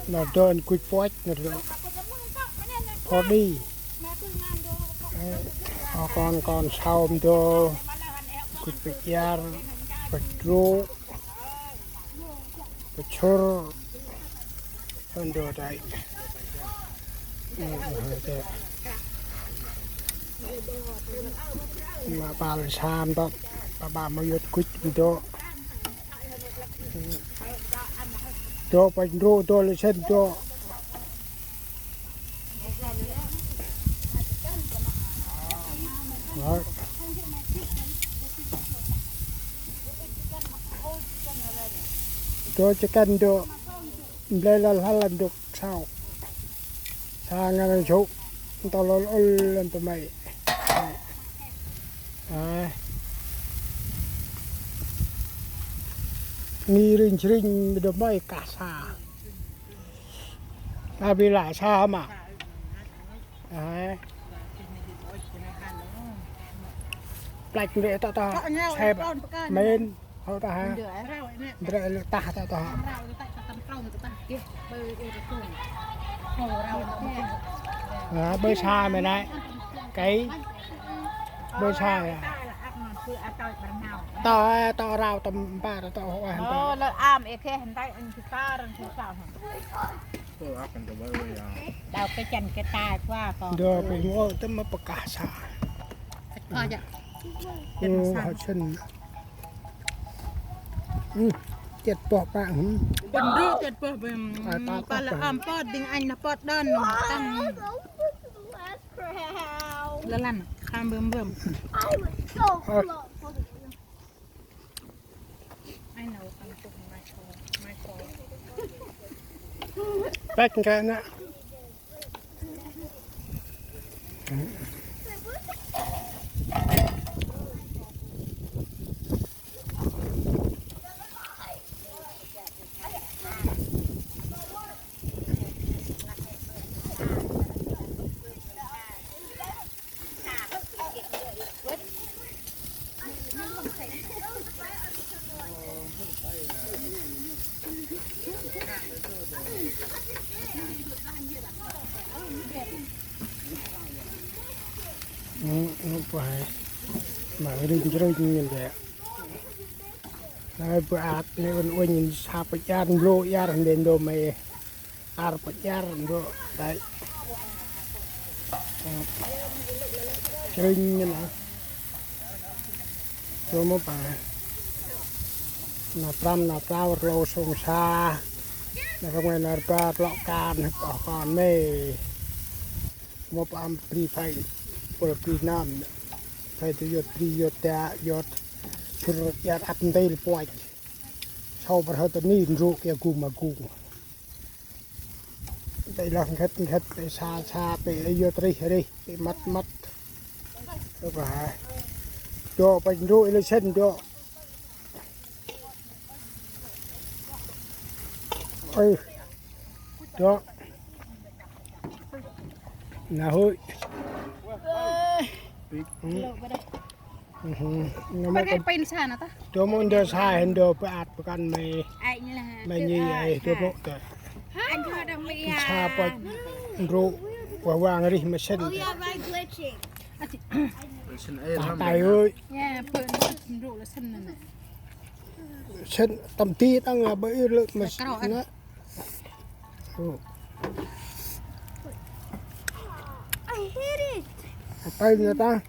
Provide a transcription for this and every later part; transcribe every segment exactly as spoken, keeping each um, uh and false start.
Nar dơn gŭch puăch nar dơn. Pho đi. Ơ, kon kon sau mdô. Gŭch pach iăr, pach drô̆, pach sŭr. Ơ, ndô tay. Ơ, ơ, tay. Ma pal sam tŏ. Pa ba ma yut gŭch mdô. Dô pach ndrô̆, dô lĕ sĭn dô. Dô chă kăn dô. Mblê lăl hăl ndôk sau. Sa ngăn sŭ. Ntâl lăl ul lăn tơ may. Ai. Nghi rinh rinh đơ may kah sa. Ta bi la sa ma. Ai. Plek ndrê ta ta. Sep. Mên. Hô ta ha. Ndrê lĕ tah ta ta ha. Ơ, bơi sa mê nai. Kei. Bơi sa ya. Tâo, tâo rau tâm ba, tâo hô ah. Ơ, lơ am ê khê hên tay anh thì ta răng thì sao hả? Đào cái chân cái tay qua con. Dơ, pê ngô tâm ma pơkah sa. Kah ya. Chân ma sa. Hơ chân. Ơ, chĕt pơh pă, ơ. Pơh ndrô̆ chĕt pơh, ơ. Ai, pă, pă, pă. Pă lơ am pơh, ding anh na pơh đơn, tăng. Lơ lăn, kham bơm bơm. Ơ. I know, I'm putting my phone, my phone. Păch ngai na. Ơ, ơ, pa. Ma rinh rinh ngan dê. Nai bu at nê un unh sa păch iăr, mblô iăr ndê ndô mê. Ar păch iăr ndô. Dai. Rinh ngan a. Ndô mô pa. Na prăm na prao rlau sông sa. Na răm ngai na rba tlŏ kan hơp oh kon mê. Mô pa am bri phải, pôl bri năm. Phải tu yôt bri yôt ta yôt. Sŭr iăr ăp ntil puăch. Sau bar hơt ni ndrô̆ kia gŭ ma gŭ. Tê lah nkhât nkhât, tê sa sa, tê yôt rih rih, tê mât mât. Tê pa ha. Dô păch ndrô̆ lĕ sĭn dô. Ơ. Dô. Na hơi. Ơ. Ơ. Ơ, ngâm. Pakai pin sana ta? Dô mô ndơ sa hên dô bơh at bơh kăn mê. Ai nhi lah. Mê nhi ai dô mô ta. Anh thôi đồng ý à. Sa păch ndrô̆, wa wang rih ma sĭn. Oh, yeah, right, glitching. Sĭn ai ta ram tay ơi. Dạ, pơ ndrô̆ là sĭn nè. Sĭn tâm ti tăng là bơh ir lơ ma sĭn nè. Ơ. I hate it. Tay nè ta.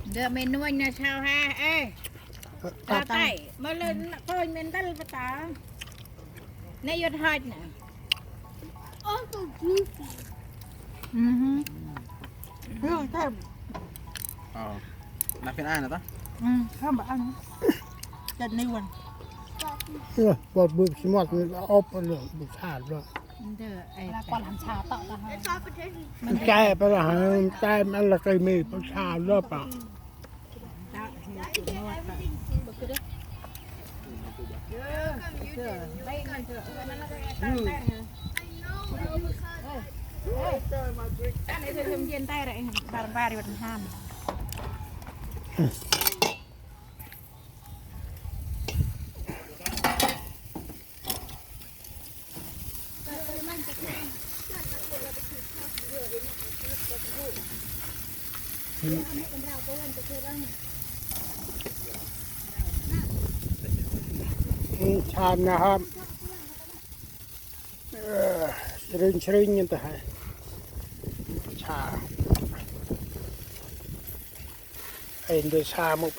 Ndơ mê nuanh na sao ha, ê. Ơ, ta, ta ta. Tay, mơ lơ na kôi mê ndăl pa ta. Nê yôt hach nè. Also juicy. Mhm. Hương thêm. Ờ. Nạp phiên ai nè ta? Ừ, không bảo ăn. Chặt ni quần. Ơ, bột bột xí mọt, ôp, bột xà rồi. Ndơ, ê, là ta. Con làm sao tao tao hả? Chay pa lah, chay ma lah kơi mi pa sa lơ pa. Sa na hâm. Ơ, srinh srinh nhen ta he. Sa. Ê ndơ sa mŭ.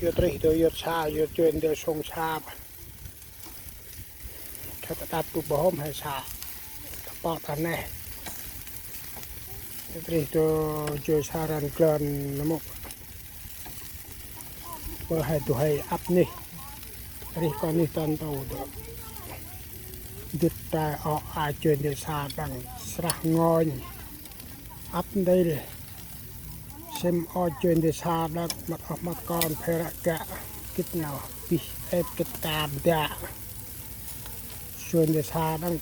Yơh rih dô yơh sa, yơh joi ndơ sông sa. Kha ta đăp bu bơh hôm he sa. Ta pŏk ta neh. Yơh rih dô joi sa ran glŏn na mŭ. Bơ he du hei ăp nih. Rih kon nih ton tâu dô. Dŭt ta o a joi ndơ sa đăng srah ngônh. Ăp ndơ rih. Sĭm o joi ndơ sa đăng mât oh mât kon phê ră gă. Gĭt nau bih êp gĭt tam dă. Joi ndơ sa đăng.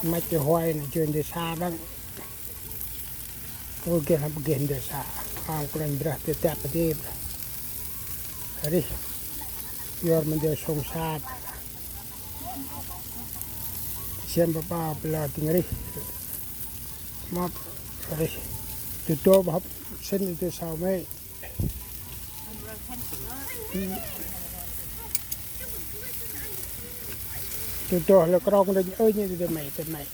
Măch huay na joi ndơ sa đăng. Ôi geh hăm geh ndơ sa. Ang kren brah tê tep tê brah. Rih. Yor mân ndơ sông sa. Sĭm ba ba bla ting rih. Mâp rih. Tê tô ba hăp sĭn tê sau mê. Tê tô lơ krong rinh ơi nhê tê mê tê mê.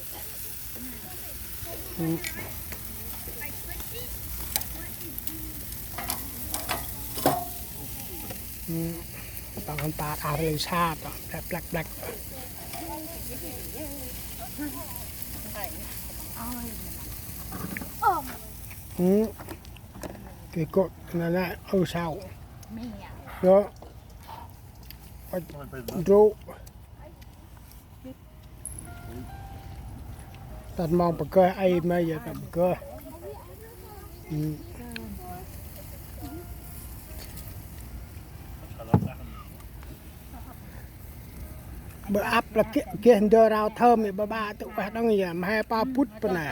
Păng hăn ta đah rơi sa, păng plek plek plek. Kê kôk na na ơ sau. Yo. Ndrô. Tât mong pơgơh ai ma yơh tât pơgơh. Bơ ăp lah geh, geh ndơ rau thơm bơ ba tŭ ueh đŏng yơh, mhe pa bŭt pơ nê.